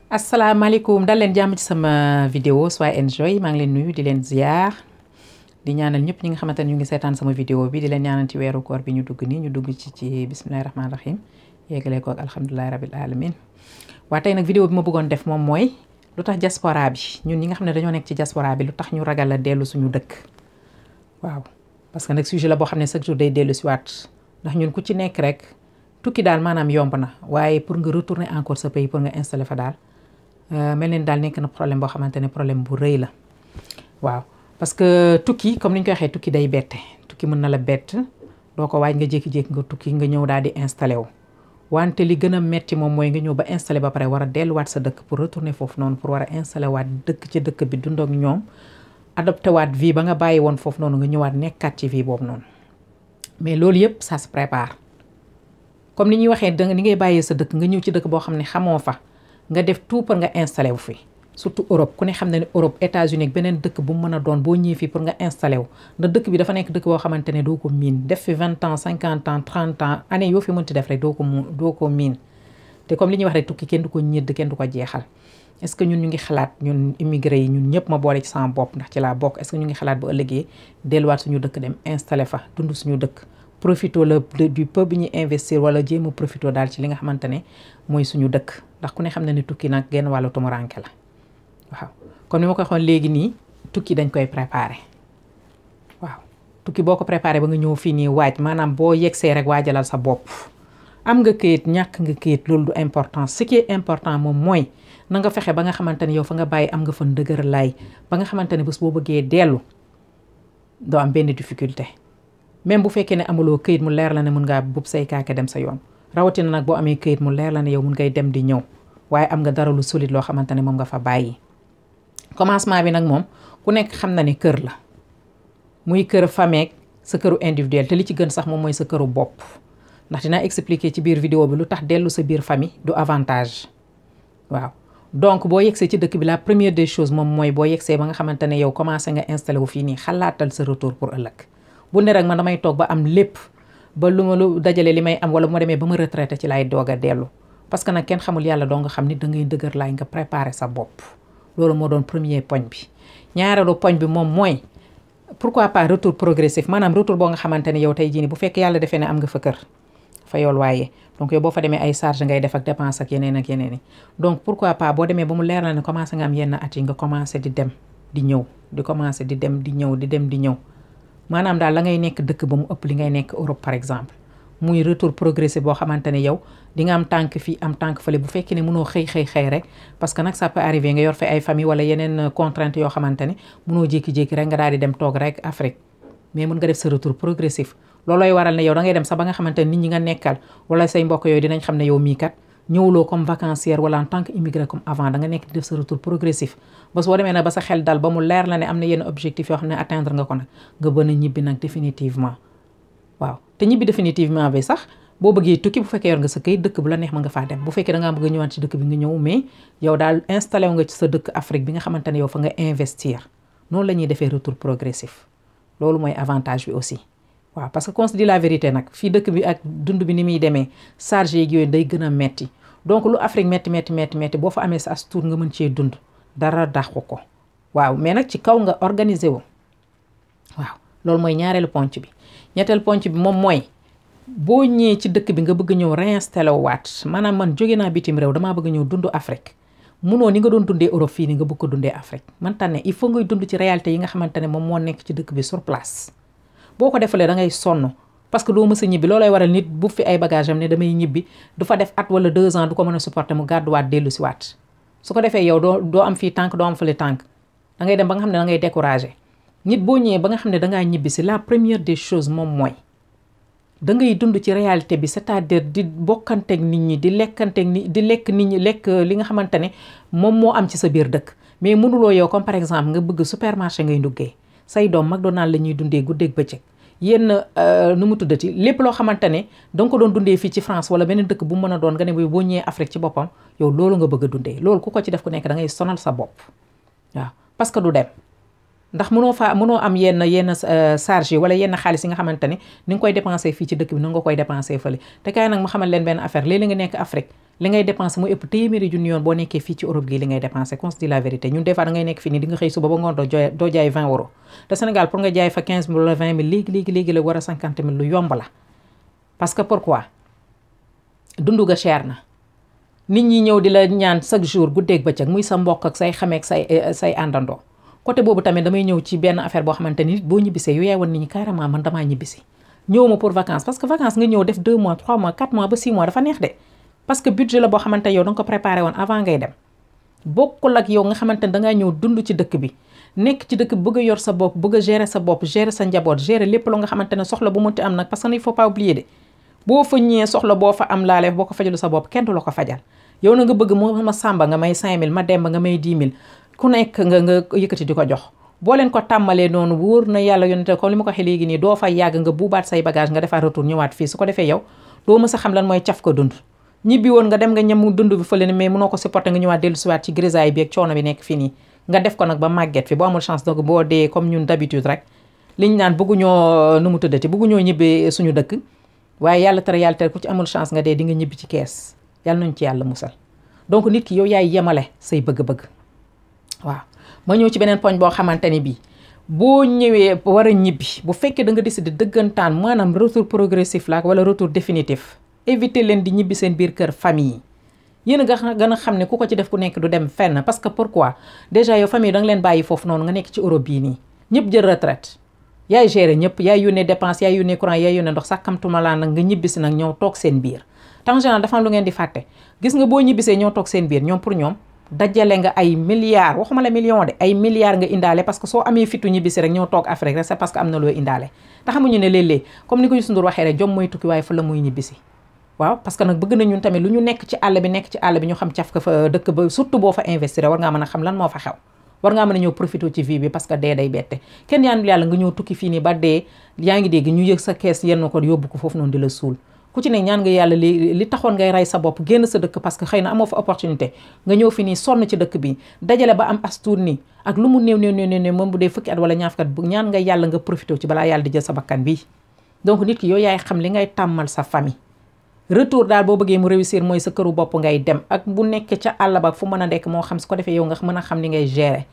asalaamaaleykum dal leen jàmm ci sama vidéo soit enjoy maa ngi leen nuyu di leen ziar di ñaanal ñëpp ñi nga xamante ne ñu ngi seetaan sama vidéo bi di leen ñaanal ci weeru koor bi ñu dugg nii ñu dugg ci bismillahi rahmaani rahim yéegalee ko ak alhamdulilahi rabil alamin waa tey nag vidéo bi ma bëggoon def moom mooy lu tax diaspora bi ñun ñi nga xam ne dañoo nekk ci diaspora bi lu tax ñu ragal a dellu suñu dëkk waaw parce que nag sujet la boo xam ne chaque jour day dellu si waat ndax ñun ku ci nekk rek tukki daal maanaam yomb na waaye pour nga retourner encore sa pays pour nga installer fa daal mel ni daal nekk na problème boo xamante ne problème bu rëy la waaw parce que tukki comme ni ñu koy waxee tukki day bette tukki mën na la bett doo ko waaj nga jékki-jékki nga tukki nga ñëw daal di installé wu wante li gën a metti moom mooy nga ñëw ba installé ba pare war a delluwaat sa dëkk pour retourner foofu noonu pour war a installé waat dëkk ci dëkk bi dund ak ñoom adopté waat vie ba nga bàyyi woon foofu noonu nga ñëwaat nekkaat ci vie boobu noonu mais loolu yëpp ça se prépare comme ni ñuy waxee da ni ngay bàyyee sa dëkk nga ñëw ci dëkk boo xam ne xamoo fa nga def tout pour nga installé wu fi surtout Europe ku ne xam ne Europe États-Unis ak beneen dëkk bu mu mën a doon boo ñëwee fii pour nga installé wu ndax dëkk bi dafa nekk dëkk boo xamante ne doo ko miin def fi 20 ans 50 ans 30 ans année yoo fi mënti def rek doo ko miin te comme li ñuy wax rek tukki kenn du ko ñëdd kenn du ko jeexal est-ce que ñun ñu ngi xalaat ñun immigré yi ñun ñëpp ma boole ci sama bopp ndax ci laa bokk est-ce que ñu ngi xalaat bu ëllëgee delluwaat suñu dëkk dem installé fa dund suñu dëkk profito la du peu bi ñuy investir wala jéem a profito daal ci li nga xamante ne mooy suñu dëkk ndax ku ne xam ne ni tukki nag genn wàllu tumuranke la waaw comme ni ma ko waxoon léegi nii tukki dañ koy préparé waaw tukki boo ko préparé ba nga ñëw fii nii waaj maanaam boo yegsee rek waajalal sa bopp am nga këyit ñàkk nga këyit loolu du important ce qui est important moom mooy na nga fexe ba nga xamante ne yow fa nga bàyyi am nga fa ndëgër laay ba nga xamante ne bés boo bëggee dellu doo am benn difficulté même bu fekkee ne amuloo këyit mu leer la ne mun ngaa bub say kaake dem sa yoon rawatina nag boo amee këyit mu leer la ne yow mun ngay dem di ñëw waaye am nga dara lu solide loo xamante ne moom nga fa bàyyi commencement bi nag moom ku nekk xam na ne kër la muy kër famille sa këru individuel te li ci gën sax moom mooy sa këru bopp ndax dinaa expliquer ci biir vidéo bi lu tax dellu sa biir famille du avantage waaw donc boo yegsee ci dëkk bi la première des choses moom mooy boo yegsee ba nga xamante ne yow commencé nga installé wu fii nii xalaatal sa retour pour ëllëg bu ne rek man damay toog ba am lépp ba lu ma lu dajale li may am wala bu ma demee ba ma retraité ci laay doog a dellu parce que nag kenn xamul yàlla doo nga xam ni da ngay dëgër laay nga préparer sa bopp loolu moo doon premier poñ bi ñaareelu poñ bi moom mooy pourquoi pas retour progressif maanaam retour boo nga xamante ne yow tey jii nii bu fekkee yàlla defee ne am nga fa kër fa yool waaye donc yow boo fa demee ay charge ngay def ak dépense ak yeneen yi donc pourquoi pas boo demee ba mu leer na ne commencé nga am yenn at yi nga commencé di dem di ñëw di commencé di dem di ñëw di dem di ñëw maanaam daal la ngay nekk dëkk ba mu ëpp li ngay nekk Europe par exemple muy retour progressif boo xamante ne yow di nga am tànk fii am tànk fële bu fekkee ne mënoo xëy rek parce que nag ça peut arriver nga yor fi ay famille wala yeneen contrainte yoo xamante ne mënoo jékki-jékki rek nga daal di dem toog rek Afrique mais mën nga def sa retour progressif loolooy waral ne yow da ngay dem sax ba nga xamante ne nit ñi nga nekkal wala say mbokk yooyu dinañ xam ne yow mii kat ñëwuloo comme vacancière wala en tant que immigré comme avant da nga nekk di def sa retour progressif ba soo demee nag ba sa xel dal ba mu leer la ne am na yenn objectif yoo xam ne atteindre nga ko nag nga bën a ñibbi nag définitivement waaw te ñibbi définitivement bi sax boo bëggee tukki bu fekkee yor nga sa këyit dëkk bu la neex mën nga faa dem bu fekkee da ngaa bëgg a ñëwaat ci dëkk bi nga ñëw mais yow daal installé wu nga ci sa dëkk Afrique bi nga xamante ne yow fa nga investir noonu la ñuy defee retour progressif loolu mooy avantage bi aussi waaw parce que qu'on se dit la vérité nag fii dëkk bi ak dund bi ni muy demee charge yeeg yooyu day gën a metti donc lu Afrique metti boo fa amee sa as tuut nga mën cee dund dara dàqu ko waaw mais nag ci kaw nga organiser wu waaw loolu mooy ñaareelu ponc bi ñetteelu ponc bi moom mooy boo ñëwee ci dëkk bi nga bëgg ñëw réinstallé waat maanaam man jóge naa bitim réew damaa bëgg ñëw dund Afrique munoo ni nga doon dundee Europe fii ni nga bëgg ko dundee Afrique man tànne il faut ngay dund ci réalité yi nga xamante ne moom moo nekk ci dëkk bi sur place boo ko defalee da ngay sonn parce que doo mës a ñibbi loolay waral nit bu fi ay bagage am ne damay ñibbi du fa def at wala 2 ans du ko mën a supporter mu gàdduwaat dellu si waat su ko defee yow doo am fii tànk doo am fële tànk da ngay dem ba nga xam ne da ngay découragé nit boo ñëwee ba nga xam ne dangaa ñibbi si la première des choses moom mooy da ngay dund ci réalité bi c'est-à-dire di bokkanteeg nit ñi di lekkanteeg di lekk nit ñi lekk li nga xamante ne moom moo am ci sa biir dëkk mais mënuloo yow comme par exemple nga bëgg supermarché ngay nduggee say doom McDonald la ñuy dundee guddeeg bëccëg yenn nu mu tuddati lépp loo xamante ne da nga ko doon dundee fii ci France wala beneen dëkk bu mu mën a doon nga ne boo ñëwee Afrique ci boppam yow loolu nga bëgg a dundee loolu ku ko ci def ku nekk da ngay sonal sa bopp waaw parce que du dem ndax mënoo am yenn charge wala yenn xaalis yi nga xamante ne ni nga koy dépensé fii ci dëkk bi na nga koy dépensé fële te kaay nag ma xamal leen benn affaire léeg-léeg nga nekk Afrique li ngay dépenser mu ëpp téeméeri junni yoon boo nekkee fii ci Europe gi li ngay dépenser qu'on se dit la vérité. ñun des fois da ngay nekk fii nii di nga xëy suba ba ngoon doo jaay 20 euros te Sénégal pour nga jaay fa 15 000 wala 20 000 léegi la war a 50 000 lu yomb la. parce que pourquoi dundu ga cher na nit ñi ñëw di la ñaan chaque jour guddeeg bëccëg muy sa mbokk ak say xameek say àndandoo. côté boobu tamit damay ñëw ci benn affaire boo xamante ni boo ñibbisee yow yaay wan nit ñi carrément man damaa ñibbisi ñëwuma pour vacances parce que vacances nga ñëw def 2 mois 3 mois 4 mois ba 6 mois dafa neex de parce que budget la boo xamante yow da nga ko préparé woon avant ngay dem bokkul ak yow nga xamante ne dangaa ñëw dund ci dëkk bi nekk ci dëkk bi bëgg a yor sa bopp bëgg a gérer sa bopp gérer sa njaboot gérer lépp lu nga xamante ne soxla bu munti am nag parce que il faut pas oublier de boo fa ñëwee soxla boo fa am laaleef boo ko fajalu sa bopp kenn du la ko fajal yow na nga bëgg ma sàmba nga may 5000 ma demba nga may 10 000 ku nekk nga yëkkati di ko jox boo leen ko tàmmalee noonu wóor na yàlla yonente comme li ma ko waxee léegi nii doo fa yàgg nga buubaat say bagage nga defaat retour ñëwaat fii su ko defee yow doo mës a xam lan mooy caf ko dund ñibbi woon nga dem nga ñam dund bi fële ne mais mënoo ko supporter nga ñëwaat dellu siwaat ci grisaille bi ak coono bi nekk fii nii nga def ko nag ba màgget fi boo amul chance donc boo dee comme ñun d'habitude rek liñ naan bëgguñoo nu mu tëddati bëgguñoo ñibbi suñu dëkk waaye yàlla tere ku ci amul chance nga dee di nga ñibbi ci kees yàlla nañ ci yàlla musal donc nit ki yow yaay yemale say bëgg-bëgg waaw ma ñëw ci beneen poñ boo xamante ni bii boo ñëwee war a ñibbi bu fekkee da nga décider dëggantaan maanaam retour progressif la wala retour définitif éviter leen di ñibbi seen biir kër famille yi yéen a gën a xam ne ku ko ci def ku nekk du dem fenn parce que pourquoi déjà yow famille da nga leen bàyyi foofu noonu nga nekk ci Europe bii nii ñëpp jël retraite yaay gérer ñëpp yaay yónnee dépense yaay yónnee courant yaay yónnee ndox sàkkamtuma laa nag nga ñibbisi nag ñëw toog seen biir en général dafa am lu ngeen di fàtte gis nga boo ñibbisee ñëw toog seen biir ñoom pour ñoom dajale nga ay milliards waxuma la million de ay milliards nga indaale parce que soo amee fitu ñibbisi rek ñëw toog Afrique rek c'est parce que am na loo indaale te xamuñu ne léeg-léeg comme ni ko Youssou Ndour waxee rek jom mooy tukki waaye fa la muy ñibbisi waaw parce que nag bëgg na ñun tamit lu ñu nekk ci àll bi ñu xam caf ka fa dëkk ba surtout boo fa investir war ngaa mën a xam lan moo fa xew war ngaa mën a ñëw profité ci vie bi parce que dee day bette kenn yaanul yàlla nga ñëw tukki fii nii ba dee yaa ngi dégg ñu yëg sa kees yenn ko yóbbu ko foofu noonu di la suul ku ci ne ñaan nga yàlla li taxoon ngay rey sa bopp génn sa dëkk parce que xëy na amoo fa opportunité nga ñëw fi nii sonn ci dëkk bi dajale ba am as tuut nii ak lu mu néew moom bu dee fukki at wala ñaar fukki at ñaan nga yàlla nga profité ci balaa yàlla di jël sa bakkan bi donc nit ki yow yaay xam li ngay tàmmal sa famille retour daal boo bëggee mu réussir mooy sa këru bopp ngay dem ak bu nekk ca àll ba fu mën a nekk moo xam su ko defee yow nga mën a xam li ngay gérer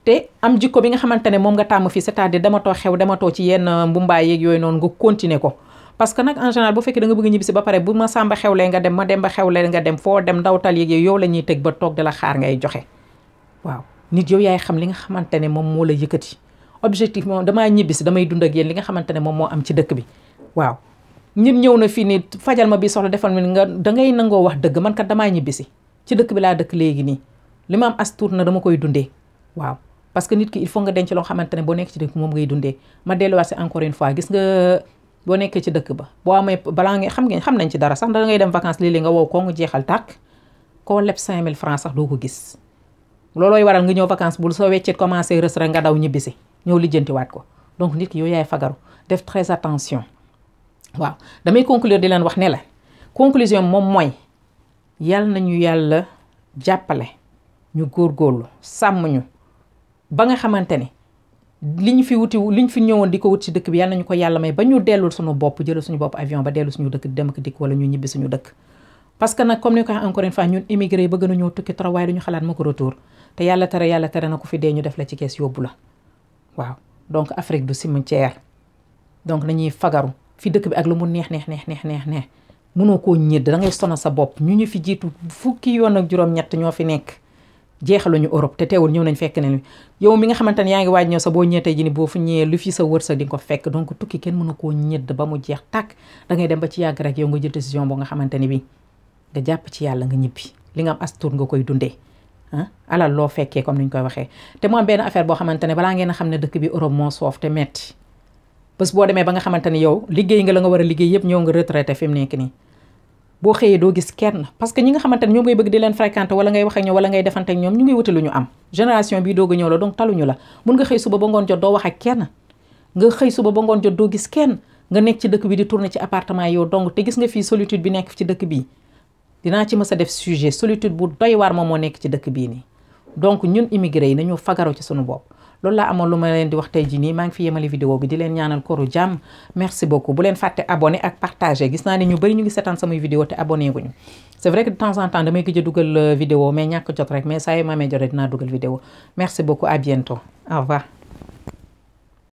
te am jikko bi nga xamante ne moom nga tàmm fii c'est-à-dire dematoo xew dematoo ci yenn mbumbaay yeeg yooyu noonu nga continuer ko parce que nag en général bu fekkee da nga bëgg ñibbisi ba pare bu ma sàmba xewlee nga dem ma dem ba xewlee nga dem foo dem ndawtal yeeg yow la ñuy teg ba toog di la xaar ngay joxe waaw nit yow yaay xam li nga xamante ne moom moo la yëkkati objectif moom damaa ñibbisi damay dund ak yéen li nga xamante ne moom moo am ci dëkk bi waaw ñëpp ñëw na fii nii fajal ma bi soxla defal mi nga da ngay nangoo wax dëgg man kat damaa ñibbisi ci dëkk bi laa dëkk léegi nii li ma am as tuut na dama koy dundee waaw parce que nit ki il faut nga denc loo xamante ne boo nekk ci dëkk moom ngay dundee ma delluwaat si encore une fois gis nga boo nekkee ci dëkk ba boo amee balaa nga xam nañ ci dara sax da ngay dem vacances léeg-léeg nga wow koo nga jeexal tàkk koo leb 5000 francs sax doo ko gis loolooy waral nga ñëw vacances bul soo weccit commencé rës rek nga daw ñibbisi ñëw lijjantiwaat ko donc nit ki yow yaay fagaru def très attention waaw damay conclure di leen wax ne la conclusion moom mooy yàlla nañu yàlla jàppale ñu góorgóorlu sàmm ñu ba nga xamante ne liñ fi ñëwoon di ko wut ci dëkk bi yàlla nañu ko yàlla may ba ñu dellul suñu bopp jël suñu bopp avion ba dellu suñu dëkk dem ak dikk wala ñu ñibbi suñu dëkk parce que nag comme ni ko encore une fois ñun immigré bëgg nañoo tukki trop waaye duñu xalaat ma ko retour te yàlla tere na ko fi dee ñu def la ci kees yóbbu la waaw donc Afrique du cimetière donc nañuy fagaru fi dëkk bi ak lu mu neex mënoo koo ñëdd da ngay sonal sa bopp ñu fi jiitu fukki yoon ak juróom-ñett ñoo fi nekk jeexaluñu Europe te teewul ñëw nañ fekk ne yow mi nga xamante ne yaa ngi waaj ñëw sa boo ñeetee ji ni boo fu ñëwee lu fi sa wërsëg di nga ko fekk donc tukki kenn mënu koo ñëdd ba mu jeex tàkk da ngay dem ba ci yàgg rek yow nga jël décision boo nga xamante ni bi nga jàpp ci yàlla nga ñibbi li nga am as tuut nga koy dundee alal loo fekkee comme ni ñu koy waxee te mu am benn affaire boo xamante ne balaa ngeen a xam ne dëkk bi Europe moo soof te metti bés boo demee ba nga xamante ne yow liggéey nga la nga war a liggéey yëpp ñëw nga retraité fi mu nekk nii boo xëyee doo gis kenn parce que ñi nga xamante ne ñoom ngay bëgg di leen fréquenter wala ngay wax ak ñoom wala ngay defante ak ñoom ñu ngi wuti lu ñu am génération bii doog a ñëw la donc taluñu la mun nga xëy suba ba ngoon jot doo wax ak kenn nga xëy suba ba ngoon jot doo gis kenn nga nekk ci dëkk bi di tourner ci appartement yow donc te gis nga fii solitude bi nekk ci dëkk bii dinaa ci mës a def sujet solitude bu doy waar moom moo nekk ci dëkk bii nii donc ñun immigré yi nañu fagaru ci suñu bopp loolu laa amoon lu ma leen di wax tey jii nii maa ngi fi yemale vidéo bi di leen ñaanal koru jàmm merci beaucoup bu leen fàtte abonné ak partager gis naa ne ñu bëri ñu ngi seetaan samay vidéo te abonné guñu c'est vrai que de temps en temps damay gëj a dugal vidéo mais ñàkk jot rek mais saa yu ma amee jot dinaa dugal vidéo merci beaucoup à bientôt au revoir